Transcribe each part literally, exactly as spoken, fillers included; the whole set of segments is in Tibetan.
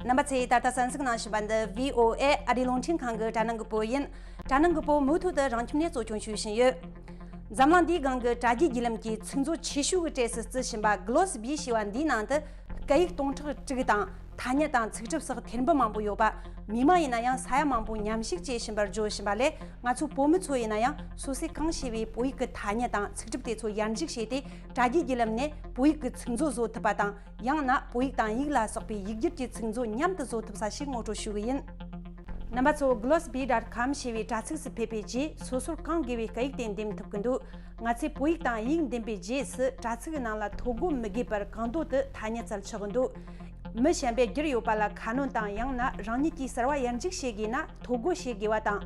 རྣམ་པ་ཚོས་ད་ལྟ་གསན་གཟིགས་གནང་བཞིན་པ་འདི་བྷི་ཨོ་ཨེ་ཨ་རིའི་རླུང་འཕྲིན་ཁང་གི་དྲ་སྣང་གི་བོད་ཡིན། དྲ་སྣང་གི་བོད་མུ་མཐུད་དུ་རང་ཁྱིམ་ནས་གཙོ་སྐྱོང་ཞུས་བཞིན་ཡོད། འཛམ་གླིང་འདིའི་སྒང་གི་དྲ་རྒྱའི་བརྒྱུད་ལམ་གྱི་ཚིག་མཛོད་ཆེ་ཤོས་ཀྱི་གྲས་སུ་བརྩི་བཞིན་པ་གི་ལོ་སི་བྷི་ཞེས་པ་འདིའི་ནང་དུ། སྐད་ཡིག་སྟོང་ཕྲག་དྲུག་དང་ཐ་སྙད་དང་ཚིག་གྲུབ་སོགས་ཐེར་འབུམ་མང་པོ་ཡོད་པ། མི་མང་ཡིན་ན་ཡང་ས་ཡ་མང་པོ་མཉམ་ཞུགས་བྱེད་བཞིན་པར་བརྗོད་བཞིན་པ་ལས། ང་ཚོ་བོད་མི་ཚོ་ཡིན་ན་ཡང་སོ་སོས་གང་ཤེས་པའི་བོད་ཡིག་གི་ཐ་སྙད་དང་ཚིག་གྲུབ་དེ་ཚོ་ཡར་འཇུག་བྱས་ཏེ། དྲ་རྒྱའི་བརྒྱུད་ལམ་ནས་བོད་ཡིག་གི་ཚིག་མཛོད་བཟོ་ཐུབ་པ་དང་། ཡང་ན་བོད་ཡིག་དང་ཡིག་ལ་སོགས་པའི་ཡིག་སྒྱུར་གྱི་ཚིག་མཛོད་མཉམ་དུ་བཟོ་ཐུབ་ས་ཞིག་ངོ་སྤྲོད་ཞུ་གི་ཡིན། རྣམ་པ་ཚོ་གི་ལོ་སི་བྷི་ཌོཊ་ཀོམ་ཞེས་པའི་དྲ་ཚིགས་སུ་ཕེབས་པའི་རྗེས། སོ་སོར་གང་དགོས་པའི་སྐད་ཡིག་དེ་འདེམས་ཐུབ་ཀྱི་འདུག་ང་ཚོས་བོད་ཡིག་དང་ཡིག་འདེམས་པའི་རྗེས་སུ། དྲ་ཚིགས་ནང་ལ་ཐོ་འགོད་མི་དགོས་པར་གང་འདོད་དུ་ཐ་སྙད་བཙལ་ཆོག་གི་འདུག་མི་གཞན་པས་བསྒྱུར་ཡོད་པ་ལ་ཁ་སྣོན་དང་། ཡང་ན་རང་ཉིད་ཀྱིས་གསར་བ་ཡར་འཇུག་བྱེད་དགོས་ན། ཐོ་འགོད་བྱེད་དགོས་པ་དང་།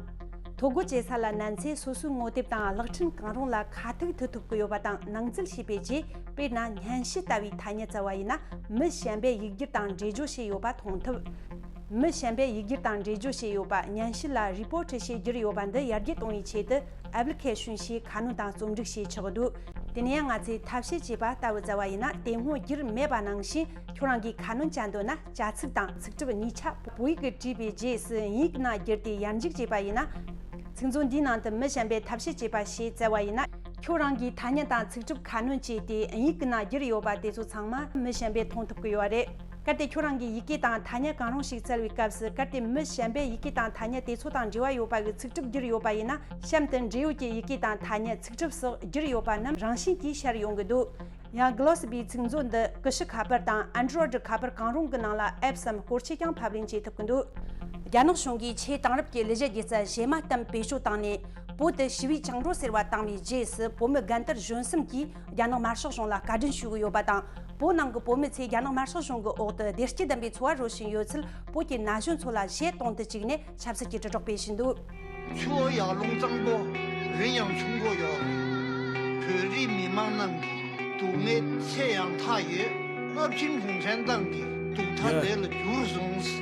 ཐོ་འགོད་བྱེད་ས་ལ་མནན་ཚེ། སོ་སོའི་ངོ་དེབ་དང་གློག་འཕྲིན་གང་རུང་ལ་ཁ་ཐུག་ཐུག་ཐུབ་ཀྱི་ཡོད་པ་དང་། ནང་འཛུལ་བྱས་པའི་རྗེས། དཔེར་ན། སྙན་ཞུ་ལྟ་བུའི་ཐ་སྙད་བཙལ་བ་ཡིན་ན། མི་གཞན་པས་ཡིག་སྒྱུར་དང་འགྲེལ་བརྗོད་བྱས་ཡོད་པ་མཐོང་ཐུབ། མི་གཞན་པས་ཡིག་སྒྱུར་དང་འགྲེལ་བརྗོད་བྱས་ཡོད་པ། སྙན་ཞུ་ལ་རི་པོར་ཊི་ཞེས་བསྒྱུར་ཡོད་པ་འདི་ཡར་རྒྱས་གཏོང་བའི་ཆེད་དུ། ཨེབ་ལི་ཁེ་ཤོན་ཞེས་ཁ་སྣོན་དང་རྩོམ་སྒྲིག་བྱེད་ཆོག་གི་འདུག་དེ་ནས་ཡང་ང་ཚོས་ཐབས་ཤེས་བྱེད་པ་ལྟ་བུ་བཙལ་བ་ཡིན་ན། དེ་སྔོན་བསྒྱུར་མེད་པ་ནང་བཞིན། ཁྱོད་རང་གིས་ཁ་སྣོན་བྱ་འདོད་ན། བྱ་ཚིག་དང་ཚིག་གྲུབ་གཉིས་ཆ་བོད་ཡིག་གིས་བྲིས་པའི་རྗེས་སུ། དབྱིན་ཡིག་ནང་བསྒྱུར་ཏེ་ཡར་འཇུག་བྱས་པ་ཡིན་ན། ཚིག་མཛོད་འདིའི་ནང་དུ་མི་གཞན་པས་ཐབས་ཤེས་བྱས་པ་ཞེས་བཙལ་བ་ཡིན་ན། ཁྱོད་རང་གིས་ཐ་སྙད་དང་ཚིག་གྲུབ་ཁ་སྣོན་བྱས་ཏེ། དབྱིན་ཡིག་གི་ནང་བསྒྱུར་ཡོད་པ་དེ་ཚོ་ཚང་མ་མི་གཞན་པས་མཐོང་ཐུབ་ཀྱི་ཡོད་རེད། གལ་ཏེ་ཁྱོད་རང་གིས་ཡི་གེ་དང་ཐ་སྙད་གང་རུང་ཞིག་བཙལ་བའི་སྐབས་སུ། གལ་ཏེ་མི་གཞན་པས་ཡི་གེ་དང་ཐ་སྙད་དེ་ཚོ་དང་འབྲེལ་བ་ཡོད་པ་གི་ཚིག་གྲུབ་བསྒྱུར་ཡོད་པ་ཡིན་ན། གཤམ་དུ་འབྲེལ་ཡོད་ཀྱི་ཡི་གེ་དང་ཐ་སྙད། ཚིག་གྲུབ་སོགས་བསྒྱུར་ཡོད་པ་རྣམས་རང་བཞིན་གྱིས་ཤར་ཡོང་གི་འདུག་ཡང་གི་ལོ་སི་བྷིའི་ཚིག་མཛོད་འདི་ཀི་ཤུ་ཁ་པར་དང་ཨན་ཌོ་རོ་ཌི་ཁ་པར་གང་རུང་གི་ནང་ལ་ཨེབ་སམ་སྐོར་ཆས་ཀྱང་ཕབ་ལེན་བྱེད་ཐུབ་ཀྱི་འདུག་རྒྱ་ནག་གཞུང་གིས་ཆེས་དེང་རབས་ཀྱི་ལས་གཞི་སྒྱུ་རྩལ་གཞས་མ་གཏམ་བེད་སྤྱོད་བཏང་ནས། བོད་དུ་ཞི་བའི་བཅིངས་འགྲོལ་ཟེར་བ་བཏང་བའི་རྗེས་སུ། བོད་མི་རྒན་དར་གཞོན་གསུམ་གྱིས་རྒྱ་ནག་དམར་ཤོག་གཞུང་ལ་བཀའ་དྲིན་ཞུ་གི་ཡོད་པ་དང་། བོད་ནང་གི་བོད་མི་ཚོས་རྒྱ་ནག་དམར་ཤོག་གཞུང་གི་འོག་ཏུ་བདེ་སྐྱིད་ལྡན་པའི་འཚོ་བ་རོལ་བཞིན་ཡོད་ཚུལ། བོད་ཀྱི་ན་གཞོན་ཚོ་ལ་གཞས་གཏོང་དུ་བཅུག་ནས་ཆབ་སྲིད་ཀྱི་དྲིལ་སྒྲོག་སྤེལ་བཞིན་འདུག་ཆུ་བོ་ཡར་ཀླུང་གཙང་པོ། རི་ཡང་ཆུ་མགོ་ཡོད། བོད་རིགས་མི་མང་རྣམས་ཀྱི་སྡུག་བསྔལ་ཚད་ཡང་དག་ཡོད། སློབ་ཆེན་གུང་ཁྲན་ཏང་གི་སྡུག་ཐ་དེ་ལ་འགྱུར་སོང་།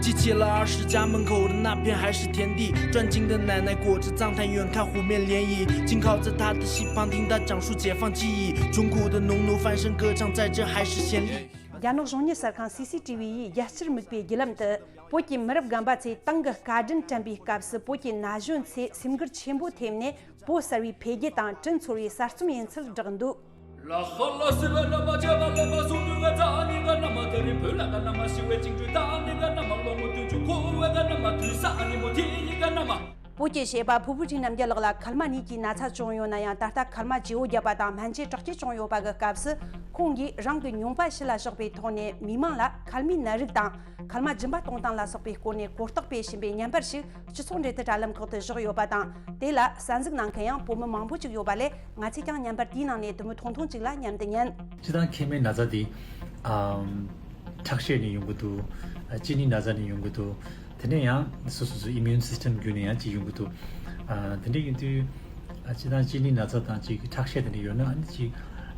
机器了二十家门口的那片海是田地，专精的奶奶裹着脏炭，远看湖面涟漪，紧靠在她的膝旁，听她讲述解放记忆，穷苦的农奴翻身歌唱，在这海市蜃楼。 རྒྱ་ནག་གཞུང་གཉེར་གསར་ཁང་སི་སི་ཊི་བི་ཡིས་རྒྱལ་སྤྱིར་དམིགས་པའི་བརྒྱུད་ལམ་དུ། བོད་ཀྱི་མི་རབས་རྒན་པ་ཚོས་ཏང་གི་བཀའ་དྲིན་དྲན་པའི་སྐབས་སུ། བོད་ཀྱི་ན་གཞོན་ཚོས་སེམས་འགུལ་ཆེན་པོ་ཐེབས་ནས། བོད་གསར་བའི་འཕེལ་རྒྱས་དང་དྲིན་ཚོར་བའི་གསར་རྩོམ་ཡིན་ཚུལ་བསྒྲགས་འདུག་ལ་ཧ་ལ་སི་ལ་ན་མ་ཅ་ལ་ལ་མ་སུ་དུ་ག་ཙ་ནི་ག་ན་མ་ད་རི་བོད་ལ་ག་ན་མ་ཤི་བའི་ཅིང་ཀྲུ་ད་ནི་ག་ན་མ་ལོ་མོ་དུ་ཅུ་ཁོ་བའི་ག་ན་མ་དུ་ས་ནི་མོ་དི་ཡི་ག་ན་མ། བོད་ཀྱི་གཞས་པ་ཕུར་བུ་ཁྲིད་རྣམ་རྒྱལ་ལགས་ལ་མཁལ་མ་གཉིས་ཀྱི་ན་ཚ་བྱུང་ཡོད་ན་ཡང་། ད་ལྟ་མཁལ་མ་བརྗེ་བོ་བརྒྱབ་པ་དང་སྨན་བཅོས་དྲག་སྐྱེད་བྱུང་ཡོད་པ་གི་སྐབས་སུ། ཁོང་གིས་རང་གི་མྱོང་བ་ཕྱི་ལ་བཞག་པའི་ཐོག་ནས། མི་མང་ལ་མཁལ་མའི་ནད་རིགས་དང་མཁལ་མ་སྦྱིན་པ་གཏོང་སྟངས་ལ་སོགས་པའི་སྐོར་ནས་གོ་རྟོགས་སྤེལ་བཞིན་པའི་བརྙན་པར་ཞིག་སྤྱི་ཚོགས་འབྲེལ་མཐུད་དྲ་ལམ་ཁག་ཏུ་བཞག་ཡོད་པ་དང་། དེ་ལ་གསན་གཟིགས་གནང་མཁན་ཡང་བོད་མི་མང་པོ་ཅིག་ཡོད་པ་ལས། ང་ཚོས་ཀྱང་བརྙན་པར་དེའི་ནང་ནས་དུ་མི་ཐུང་ཐུང་ཅིག་ལ་མཉམ་དུ་ཉན། སྤྱིར་བཏང་མཁལ་མའི་ན་ཚ་དེ། ཨམ། ཁྲག་ཤེད་ནས་ཡོང་གི་འདུག་གཅིན་སྙི་ན་ཚ་ནས་ཡོང་གི་འདུག་དེ་ནས་ཡང་སོ་སོ་སོ་ཨི་མིའུན་སིས་ཊེམ་བརྒྱུད་ནས་ཡང་ཅིག་ཡོང་གི་འདུག་ཨ། དེ་འདྲ་ཡིན་དུས། ཨ། སྤྱིར་བཏང་གཅིན་སྙི་ན་ཚ་དང་ཅིག་ཁྲག་ཤེད་དེ་འདྲ་ཡོད་ན། ཨ་ནི་ཅིག་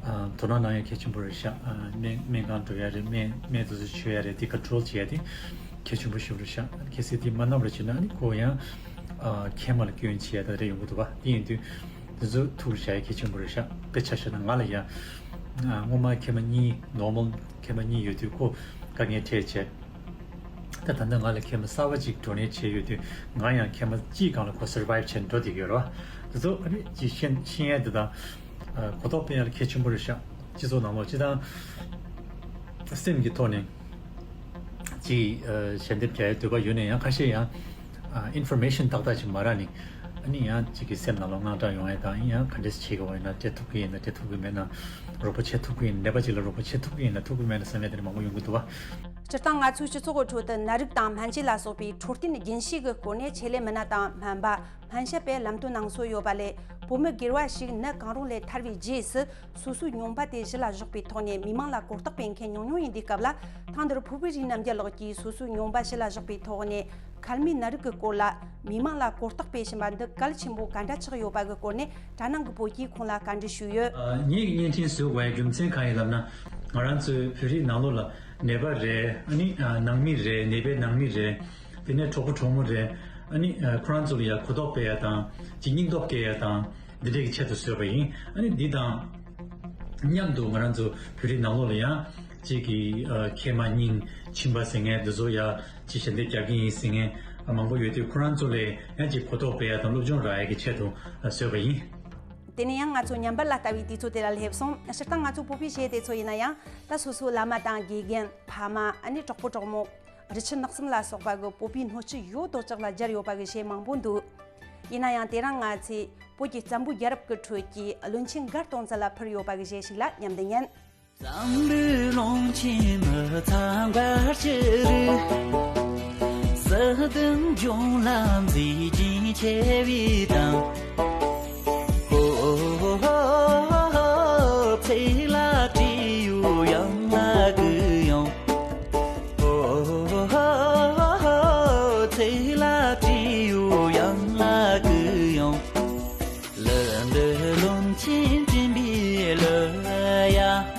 ཨ། དོ་སྣང་གནང་ཡ་གལ་ཆེན་པོ་རེད་ཤག་ཨ། སྨན་སྨན་ཁང་འགྲོ་ཡ་རེད། སྨན་སྨན་དེ་ཚོ་མཆོད་ཡ་རེད། དེ་ཀོན་ཊོལ་བྱེད་ཡ་དེ་གལ་ཆེན་པོ་ཞིག་རེད་ཤག་གལ་སྲིད་དེ་མ་གནང་བ་བྱས་ན། ཨ་ནི་ཁོ་ཡང་། ཨ། མཁལ་མ་ལ་སྐྱོན་བྱེད་ཡ་དེ་འདྲ་ཡོང་གི་འདུག་པ། དེ་ཡིན་དུས་དེ་ཚོ་ཐུགས་ལ་བཞག་ཡ་གལ་ཆེན་པོ་རེད་ཤག་དཔེ་ཆ་བཞག་ན་ང་ལ་ཡ། ཨ། སྔོན་མ་མཁལ་མ་གཉིས། ནོར་མལ་མཁལ་མ་གཉིས་ཡོད་དུས་ཁོ་དཀའ་ངལ་འཕྲད་བྱས། ད་ད་ལྟ་ང་ལ་མཁལ་མ་གསར་པ་ཅིག་ཌོ་ནེཊ་བྱས་ཡོད་དུས། ང་ཡང་མཁལ་མ་གཅིག་སྒང་ལ་ཁོ་སར་བའིབ་བྱས་འགྲོ་བསྡད་ཀྱི་ཡོད་རེད་པ། དེ་ཚོ་ཨ་ནི་ཅིག་ཤེས་ཤེས་ཡ་དེ་དང་། ཨ། གོ་རྟོགས་སྤེལ་ཡ་ལ་གལ་ཆེན་པོ་རེད་ཤག་སྤྱི་ཚོགས་ནང་ལོགས་སྤྱིར་བཏང་སེམས་ཀྱི་ཐོག་ནས་ཅིག་ཨ། ཞལ་འདེབས་རྒྱག་ཡའི་འདོད་པ་ཡོད་ན་ཡང་། ཁ་ཤས་ཡང་། ཨ། ཨིན་ཕོར་མེ་ཤན་ཏག་ཏག་ཅིག་མ་རག་ནས། ཨ་ནི་ཡང་ཅིག་གི་སེམས་ནང་ལོགས་དངངས་སྐྲག་ཡོང་ཡ་དང་། ཡང་ག་འདྲས་བྱེད་དགོས་པ་ཡིན་ན། སྤྲད་ཐུབ་ཀྱི་ཡིན་ན། སྤྲད་ཐུབ་ཀྱི་མེད་ན། རོགས་པ་བྱེད་ཐུབ་ཀྱི་ཡིན་ན། ནད་པ་ཅིག་ལ་རོགས་པ་བྱེད་ཐུབ་ཀྱི་ཡིན་ན། ཐུབ་ཀྱི་མེད་ན་བསམ་ཡ་དེ་འདྲ་མང་པོ་ཡོང་གི་འདུག་པ། སྤྱིར་བཏང་ང་ཚོའི་སྤྱི་ཚོགས་ཀྱི་ཁྲོད་དུ་ནད་རིགས་དང་སྨན་བཅོས་ལ་སོགས་པའི་འཕྲོད་བསྟེན་རྒྱུན་ཤེས་ཀྱི་སྐོར་ནས་ཆེད་ལས་མི་སྣ་དང་སྨན་པ། སྨན་ཞབས་པས་ལམ་སྟོན་གནང་སྲོལ་ཡོད་པ་ལས། བོད་མི་སྒེར་བ་ཞིག་ནད་གང་རུང་ལས་ཐར་བའི་རྗེས་སུ། སོ་སོའི་མྱོང་བ་དེ་གཞི་ལ་བཞག་པའི་ཐོག་ནས་མི་མང་ལ་གོ་རྟོགས་སྤེལ་མཁན་ཉུང་ཉུང་ཡིན་དུས་སྐབས་ལ། ཐེངས་འདིར་ཕུར་བུ་ཁྲིད་རྣམ་རྒྱལ་ལགས་ཀྱིས་སོ་སོའི་མྱོང་བ་གཞི་ལ་བཞག་པའི་ཐོག་ནས། མཁལ་མའི་ནད་རིགས་ཀྱི་སྐོར་ལ་མི་མང་ལ་གོ་རྟོགས་སྤེལ་བཞིན་པ་འདི་གལ་ཆེན་པོ་ག་འདྲ་ཆགས་ཡོད་པ་གི་སྐོར་ནས། དྲ་སྣང་གི་བོད་ཀྱིས་ཁོང་ལ་བཀའ་འདྲི་ཞུས་ཡོད། ཨ། ངས་བརྙན་འཕྲིན་བཟོས་པའི་རྒྱུ་མཚན་གང་ཡིན་ལབ་ན། ང་རང་ཚོའི་བོད་རིགས་ནང་ལོགས་ལ་ནད་པ་རེད། ཨ་ནི། ཨ། ནང་མི་རེད། ནད་པའི་ནང་མི་རེད། དེ་ནས་གྲོགས་པོ་གྲོགས་མོ་རེད། ཨ་ནི། ཨ། ཁོ་རང་ཚོ་ལ་ཡ་གོ་རྟོགས་སྤེལ་ཡ་དང་། ཅིག་སྙིང་སྟོབས་སྐྱེད་ཡ་དང་། འདི་འདྲའི་ཆེད་དུ་བཟོས་པ་ཡིན། ཨ་ནི་འདི་དང་མཉམ་དུ་ང་རང་ཚོ་བོད་རིགས་ནང་ལོགས་ལ་ཡང་ གཅིག་གིས་ཨ་མཁལ་མ་རྙིང་མཆིན་པ་ཟེར་མཁན་འདི་ཚོ་ཡ་ཅིག་ཞབས་འདེགས་རྒྱག་གི་ཡིན་ཟེར་མཁན་ཨ་མང་པོ་ཡོད་དུས། ཁོ་རང་ཚོ་ལ་ཡང་ཅིག་གོ་རྟོགས་སྤེལ་ཡ་དང་སློབ་སྦྱོང་རག་ཡ་གི་ཆེད་དུ་ཨ་བཟོས་པ་ཡིན། དེ་ནས་ཡང་ང་ཚོ་ཉམས་པར་ལ་ལྟ་བའི་དུས་ཚོད་དེ་ལ་སླེབས་སོང་། སྤྱིར་བཏང་ང་ཚོ་བོད་པའི་གཞས་དེ་ཚོ་ཡིན་ན་ཡང་ད་སོ་སོའི་བླ་མ་དང་དགེ་རྒན། ཕ་མ། ཨ་ནི་གྲོགས་པོ་གྲོགས་མོ། རི་ཆུ་ནགས་གསུམ་ལ་སོགས་པ་གི་བོད་པའི་སྣོད་བཅུད་ཡོད་དོ་ཅོག་ལ་སྦྱར་ཡོད་པ་གི་གཞས་མང་པོ་འདུག་ཡིན་ན་ཡང་དེ་རིང་ང་ཚོས་བོད་ཀྱི་བཙན་པོའི་རྒྱལ་རབས་ཀྱི་ཁྲོད་ཀྱི་བློན་ཆེན་མགར་སྟོང་བཙན་ལ་ཕུལ་ཡོད་པ་གི་གཞས་ཤིག་ལ་མཉམ་དུ་ཉན། བཙན་པོའི་བློན་ཆེན་མི་ཚང་མགར་ཅི་རིགས། སྲིད་དོན་སྐྱོང་ལ་མཛད་ཅིང་ཆེ་བའི་དང་། ཧོ་ཧོ་ཧོ་ཧོ། ཚེ་ལ་བཀྲིས་ཡོད་ཡང་ང་གུ་ཡོང་། ཧོ་ཧོ་ཧོ་ཧོ། ཚེ་ལ་བཀྲིས་ཡོད་ཡང་ང་གུ་ཡོང་། གླུ་འདི་བློན་ཆེན་སྤྲིན་པའི་གླུ་ཡ།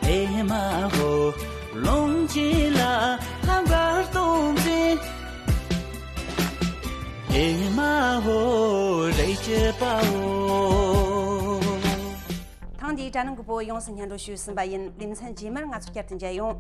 ཨེ་མ་ཧོ། བློན་ཆེན་ལ་ཧམ་པར་གཏོང་ཚེ། ཨེ་མ་ཧོ། རེ་ཆེ་པའོ། ཐེངས་འདིའི་དྲ་ནང་གི་བོད་ཡོངས་སུ་སྙན་སྒྲོན་ཞུས་ཟིན་པ་ཡིན། ལེ་ཚན་རྗེས་མར་ང་ཚོ་བསྐྱར་དུ་མཇལ་ཡོང་།